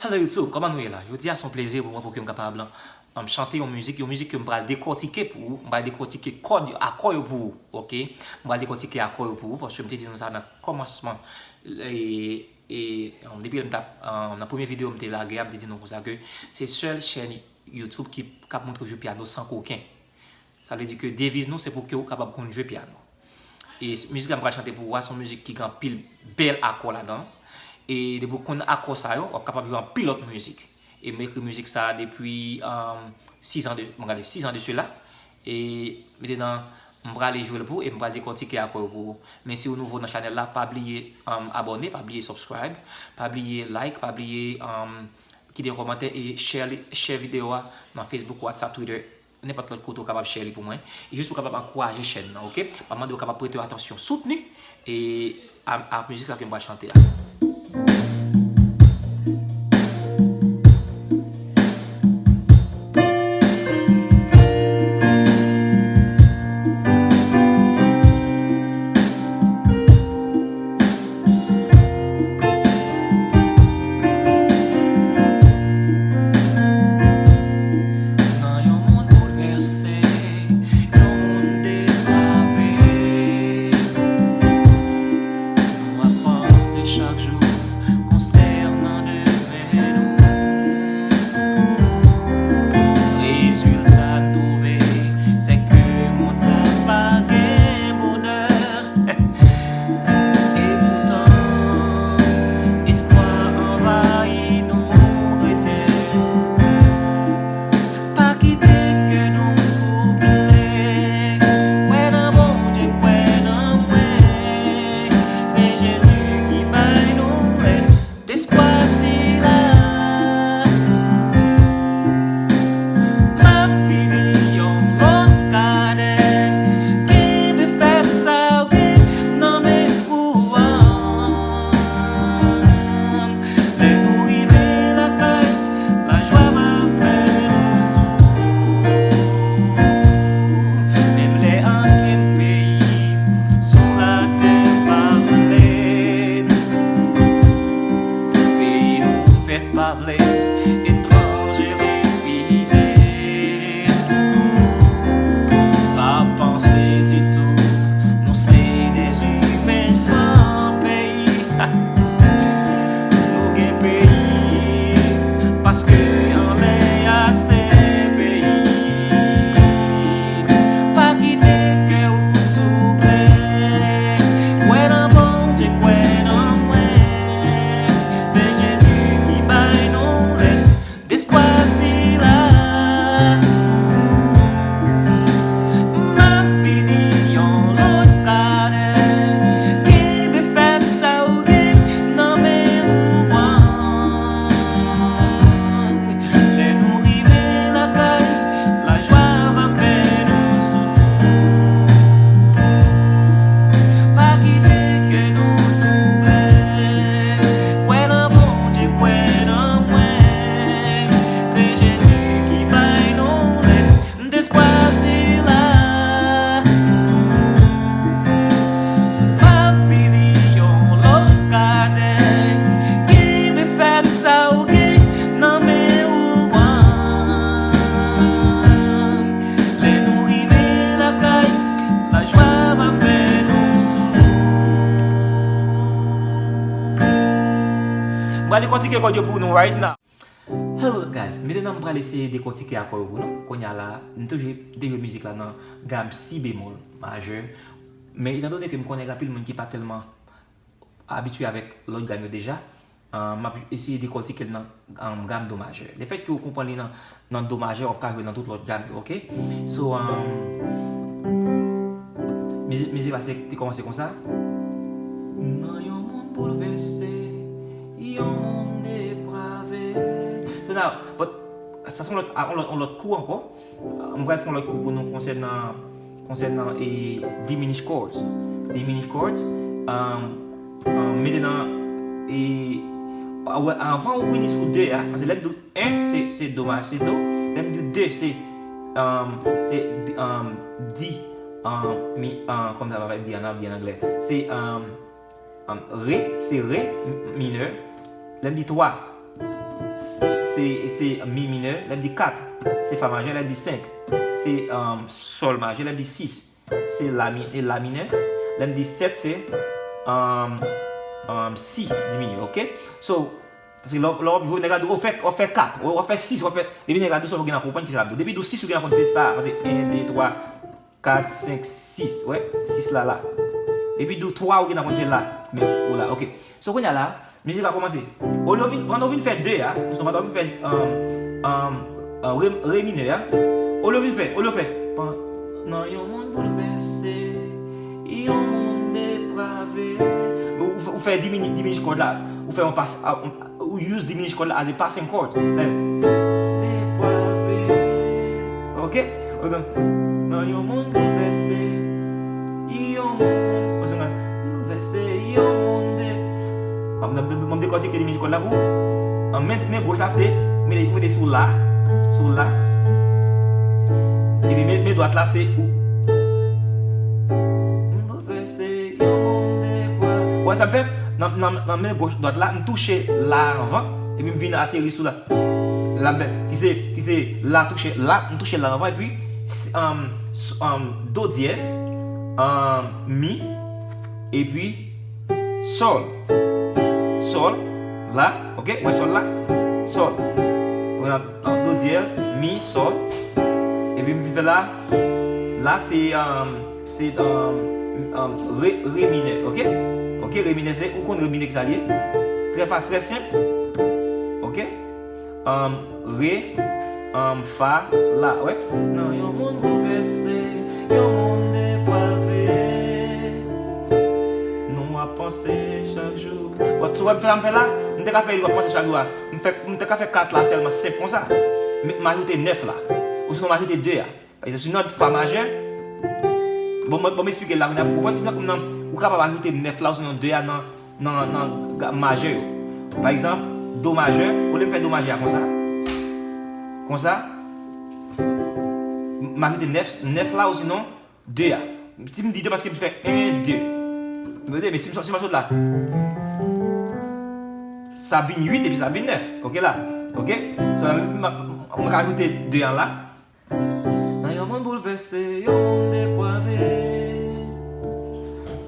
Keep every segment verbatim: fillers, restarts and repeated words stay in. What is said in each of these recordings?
Hello YouTube, kòman nou ye la? Jodi a se yon plezi pou mwen pou ke m kapab lan, um, chante yon mizik, yon mizik ke m pral dekòtike pou ou. M pral dekòtike kòd yo, akò yo pou ou, oke? M pral dekòtike akò yo pou ou, paske m te di nou sa nan kòmansman. E, e, um, depi lè m t ap, um, nan premye videyo m te lage a, m te di nou konsa ke se sèl chèn YouTube ki, k ap montre w jwe pyano san koken. Sa vle di ke deviz nou, se pou ke ou kapab konn jwe pyano. E s-, mizik la m pral chante pou ou a, se yon mizik ki gen anpil bèl akò ladan. E depi w konn akò sa yo, w ap kapab jwe anpil lòt mizik. E m ekri mizik sa a depi, um, sis an de, m gade, sis an de sela. E mete nan, m prale jwe l pou ou e m pral dekòtike akò yo pou ou. Men si w nouvo nan chanèl la, pa bliye, um, abòne, pa bliye subscribe, pa bliye like, pa bliye, um, kite yon kòmantè e share li, share videyo a nan Facebook, WhatsApp, Twitter, nenpòt lòt kote ou kapab share li pou mwen. E jis pou kapab ankouraje chèn nan, oke? M ap mande w kapab prete w atansyon, soutni e a, a mizik sa ke m pral chante a. Nan yon mond boulvèse, yon mond deprave, nou ap panse chak jou konsènan demen nou. Rezilta n twouve, se ke mond sa pa gen bonè. E poutan, espwa anvayi nou, kretyen. Pa kite ke nou twouble. Kwè nan Bondye, kwè nan mwen. Se Jezi ki bay nou lèt. Despwa sila, m ap vini yon lòt kadè. Kenbe fèm sa w gen nan men ou an. Lè nou rive lakay, lajwa va fè nou souf. Menm lè ankenn peyi sou latè pa vle nou. Peyi nou fèt pa vle, etranje refize. Pa panse ditou, nou se de imen san peyi. Nou gen peyi, paske anlè a se peyi. Pa kite kè w twouble. Kwè nan Bondye, kwè nan mwen. Se Jezi ki bay nou lèt despwa sila. M ap vini yon lòt kadè. Kenbe fèm sa w gen nan men ou an. Lè nou rive lakay, lajwa va fè nou souf. Pa kite kè nou twouble. Kwè nan Bondye, kwè nan mwen. Se Jezi ki bay nou lèt despwa sila. M ap vini yon lòt kadè. Kenbe fèm sa w gen nan men ou an. Lè nou rive lakay, lajwa va fè nou souf. M pral dekòtike kòd yo pou nou right now. Hello guys, mentnan m pral eseye dekòtike akò yo pou nou. Kounye a la, m toujou te jwe mizik la nan gam si bemòl majè. Men etandone ke m konnen gen anpil moun ki pa tèlman abitye avèk lòt gam yo deja, ah, m ap eseye dekòtike l nan, ah, gam do majè. Lefètke ou konprann li nan, nan do majè, w ap ka jwe nan tout lòt gam yo, oke? So, um, mizik, mizik la se te kòmanse konsa. Nan yon mond boulvèse, yon mond deprave. So now, but, sa se yon lòt, yon lòt, yon lòt kou ankò. M pral fè yon lòt kou pou nou konsènan, konsènan, e, diminished chords. Diminished chords, um, um, mentnan, e, a, wè, anvan ou vini sou de a, paske lè m di w en, se, se do majè, se do. Lè m di w de, se, um, se, um, di, um, mi, um, kòm sa va di an, di an anglè. Se, um, um, re, se re m-, minè. Lè m di twa, se, se mi minè, lè m di kat, se fa majè, lè m di senk, se, um, sòl majè, lè m di sis, se la mi-, e la minè, lè m di sèt, se, um, um, si diminye, oke? So, paske lè, lè w ap jwe, nèg la di, w fè, w fè kat, w fè sis, w fè, depi nèg la di w sa, w gen nan konprann ki sa l ap di w. Depi di w sis, ou gen nan konprann se sa, paske en, de, twa, kat, senk, sis, wè, sis la, la. Depi di w twa, ou gen nan konprann se la, men ou la, oke. So, kounye a la, mizik la kòmanse. Olye w vin, pandan w vin fè de a, paske pandan w vin fè, um, um, uh, re, re minè a, olye w vin fè, olye w fè, pan-, nan yon monn boulvèse, yon monn deprave. Ou, ou fè, ou fè dimini-, diminij kòd la, ou fè yon pas, a, ou use diminij kòd la as a passing chord. Like, deprave. Oke? Oke. Nan yon monn boulvèse, yon monn, paske nan boulvèse, yon monn de. M ap, m ap, m ap dekòtike diminij kòd la pou ou. An men, men goch la se, mete, mete sou la, sou la. Epi men, men dwat la se ou. Yon monn de pwa. Ou wè sa m fè? Nan, nan, nan men goch dwat la, m touche la anvan, epi m vin ateri sou la. La m fè, ki se, ki se la touche la, m touche la anvan, epi, s-, um, s-, um, do dyèz, um, mi, epi sòl. Sòl, la, oke, ou wè sòl la? Sòl. Ou wè la, do dyèz, mi, sòl. Epi m vin fè la, la se, um, se, um, um, re, re minè, oke? Oke, re minè se, ou konn re minè ki sa l ye? Trè fas, trè senp. Oke? Um, re, um, fa, la, wè. Nan yon monn boulvèse, yon monn deprave, nou ap panse chak jou. Bon, sou wè m fè sa m fè la, m te ka fè li w ap panse chak jou a. M fè, m te ka fè kat la sèlman senp konsa. M, m ajoute nèf la. Osinon m ajoute de a. Pa egzanp, si nou nan fa majè, bon, mwen, bon, m eksplike l la kounye a pou w konprann. Si nan, nan, ou kapab ajoute nèf la osinon de a nan, nan, nan gam majè yo. Pa egzanp, do majè, olye m fè do majè a konsa, konsa, m ajoute nèf, nèf la osinon de a. Si m di de paske m fè en, de. Tande, men si m, si m sot la, sa ap vin uit epi sa ap vin nèf. Oke la? Oke? So, la, m, m, m, m ka ajoute de an la. Nan yon monn boulvèse, yon monn deprave.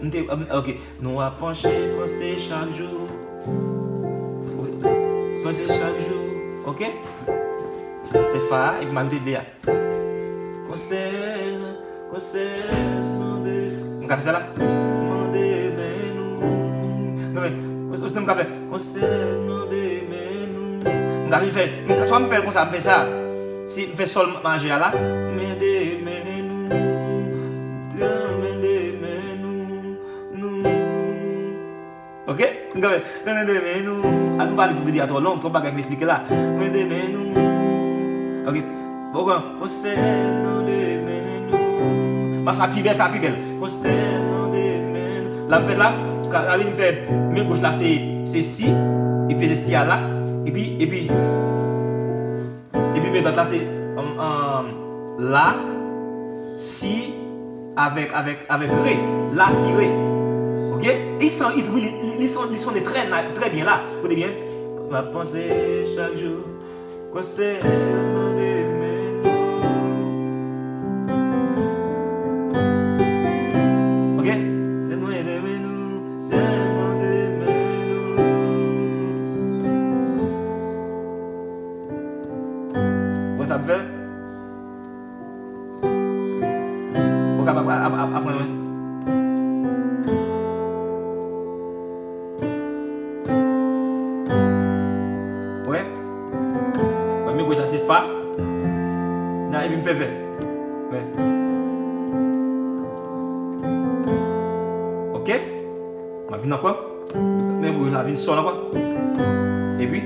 M te, m, oke. Nou ap panche, panse chak jou. Panse chak jou. Oke? Se fa a, epi m ajoute de a. Konsènan, konsènan de. M ka fè sa la? Mande men nou. M ka fè, osinon m ka fè. Konsènan de men nou. M ka vin fè, m ka, swa m fè l konsa, m fè sa. Si m fè sòl majè a la. Men de men nou. Men de men nou. Nou. Oke? M ka fè, men de men nou. A nou pa li pou videyo a twò long, twòp bagay pou eksplike la. Men de men nou. Oke. Bon, konsènan de men nou. Pas sa pi bèl, sa pi bèl. Konsènan de men nou. La m fè la, ka, la vin fè men goch la se, se si, epi se si a la, epi, epi, epi men dwat la se, um, um, la, si, avèk, avèk, avèk re. La, si, re. Oke? Li son, li, li, li, li son, li sonnen trè na-, trè byen la. Koute byen. M ap panse chak jou. Konsènan demen nou. Oke? Se mwen demen nou, se nou demen nou. Wè sa m fè? Ou kapab ap, ap, ap, aprann mwen. Wè. Wè, men goch la se fa. Nan, epi m fè vè. Wè. Oke. M ap vin ankò. Men goch la vin sòl ankò. Epi.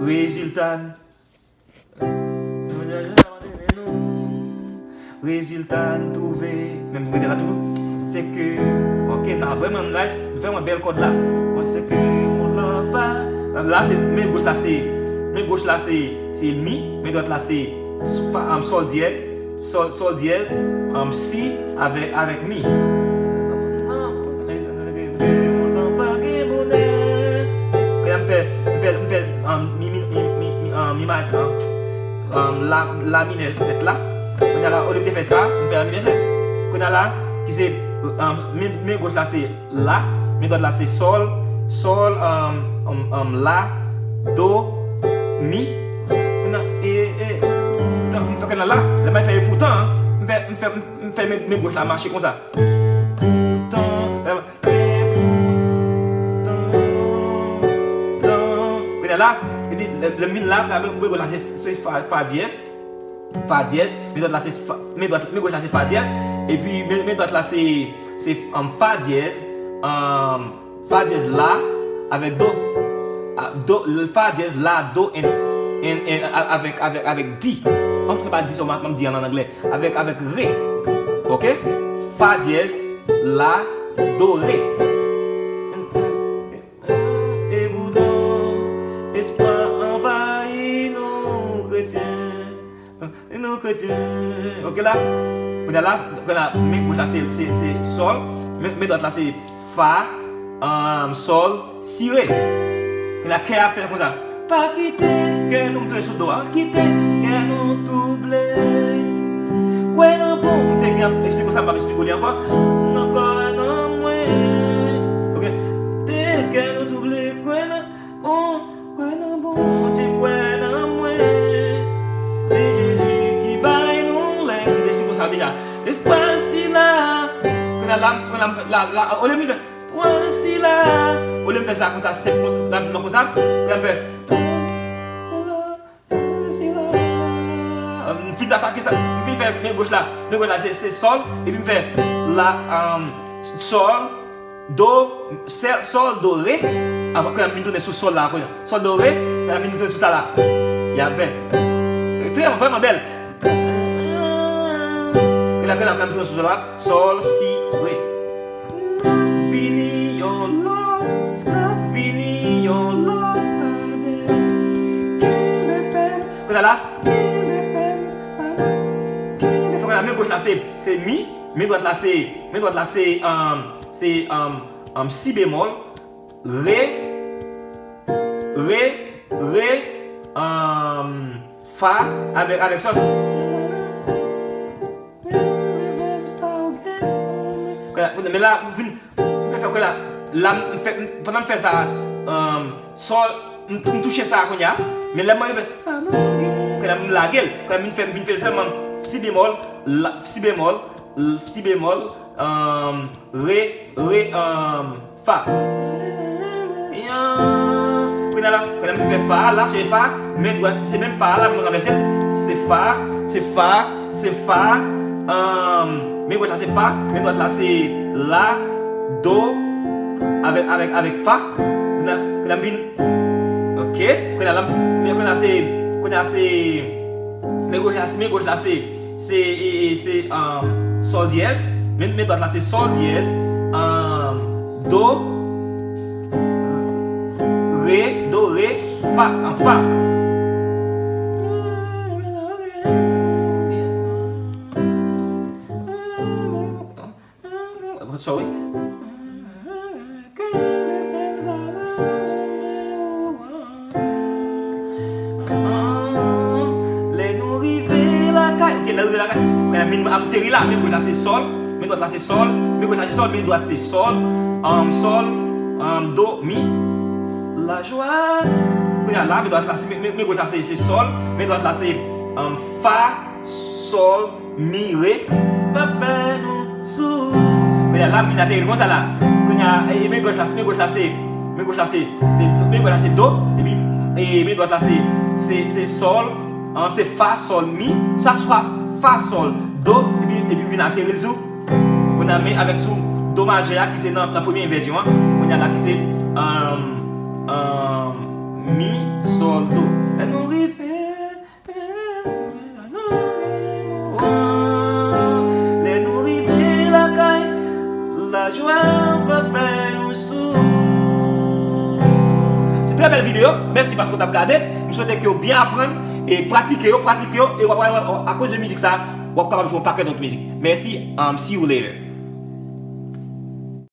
Rezilta. Rezilta n twouve, menm pou rete la toujou, se ke, oke, n a vrèman nice, vrèman bèl kòd la. Bon, se ke moun lan pa, la se, men goch la se, men goch la se, se mi, men dwat la se fa, um, sòl dyèz, sòl, sòl dyèz, um, si avèk, avèk mi. Moun lan pa um, la, la minè sèt la. Kounye a la, olye m te fè sa, m fè la minè sèt. Kounye a la, ki se, um, men, men goch la se la, men dwat la se sòl, sòl, um, um, um, la, do, mi. Kounye a, e, e, poutan, m fè kounye a la, lè m fè e poutan, m fè, m fè, m fè men, men goch la mache konsa. Poutan, e, poutan, tan. Kounye a la, epi lè, lè m vin la, men, men goch la se, se fa, fa dyèz. Fa dyèz, men dwat la se fa, men dwat, men goch la se fa dyèz, epi men, men dwat la se, se, um, fa dyèz, um, fa dyèz la, avèk do. A, do, fa dyèz la, do, and, and, and, a, avèk, avèk, avèk di. An, se pa di sa, m ap di an anglè. Avèk, avèk re. Oke? Fa dyèz, la, do, re. E poutan, espwa anvayi nou kretyen. Nou kretyen. Oke la? Kounye a la, kounye a la, men goch la se, se, se sòl, men, men dwat la se fa, um, sòl, si, re. Kounye a kè a fè konsa. Pa kite kè nou, m tounen sou do a. Kite kè nou twouble. Kwè nan bon, m te gen eksplike sa, m p ap eksplike li ankò. Nan kò nan mwen. Oke. Kite kè nou twouble, kwè nan bon, kwè nan Bondye, kwè nan mwen. Se Jezi ki bay nou lè m te eksplike sa deja. Lespwa sila. Kounye a la, m, kounye a la, m fè, la, la, olye m fè, pran sila. Olye m fè sa konsa, senp konsa, rapidman konsa. Kounye a m fè, pran sila. M fin atake sa, m fin fè men goch la. Men goch la, se, se sòl, epi m fè la, um, sòl, do, sè, sòl, do, re. Apre, kounye a m vin tounen sou sòl la, kounye a. Sòl, do, re, kounye a m vin tounen sou sa la. Y ap fè. Trè, vrèman bèl. Kounye a, kounye a, kounye a m tounen sou sòl la. Sòl, si, re. N ap vini yon lòt, n ap vini yon lòt kadè. Kenbe fèm. Kounye a la. Kenbe fèm, sa nou. Kenbe fèm. Kounye a, men goch la, se, se mi. Men dwat la, se, men dwat la, se, um, se, um, um, si bemòl, re, re, re, um, fa, avèk, avèk sòl. Kounye a, men la, m vin, m fè kounye a, la, m fè, m, pandan m fè sa, um, sòl, m, m touche sa kounye a, men lè m rive, kounye a, m lage l, kounye a, m vin fè, m vin peze sèlman si bemòl, la, si bemòl, l, si bemòl, um, re, re, um, fa. Kounye a la, kounye a m fè fa a, la se fa, men dwat, se menm fa a la, m ranvèse l. Se fa, se fa, se fa. Um, men goch la se fa, men dwat la se la, do, avèk, avèk, avèk fa. Kounye a, kounye a m vin. Oke, kounye a la, men kounye a se, kounye a se, men goch la se, men goch la se, se, e, e, se, um, sòl dyèz, men, men dwat la se sòl dyèz, um, do, re, do, re, fa, an fa. Sorry. Lè nou rive lakay, ok, lè nou rive lakay, kounye a m vin ateri la, men goch la se sòl, men dwat la se sòl, men goch la se sòl, men dwat se sòl, um, sòl, um, do, mi, lajwa. Kounye a la, men dwat la se, men, men, men goch la se, se sòl, men dwat la se, um, fa, sòl, mi, re. Va fè nou sou. Kounye a la, m vin ateri l konsa la. Kounye a, e, men goch la, men goch la se, men goch la se, se do, men goch la se do, epi, e, men dwat la se, se, se sòl, an, se fa, sòl, mi, sa swa fa, sòl, do, epi, epi m vin ateri l sou. Kounye a, men avèk sou do majè a ki se nan, nan premye vèsyon an. Kounye a la ki se, um, um, mi, sòl, do. Lè nou rive Lè nou rive lakay, lajwa va fè nou sou. Se trè bèl videyo. Mèsi paske w t ap gade. M swete ke w byen aprann e pratike yo, pratike yo, e w ap wè, akoz de mizik sa, w ap kapab jwe yon pakèt lòt mizik. Mèsi, um, see you later.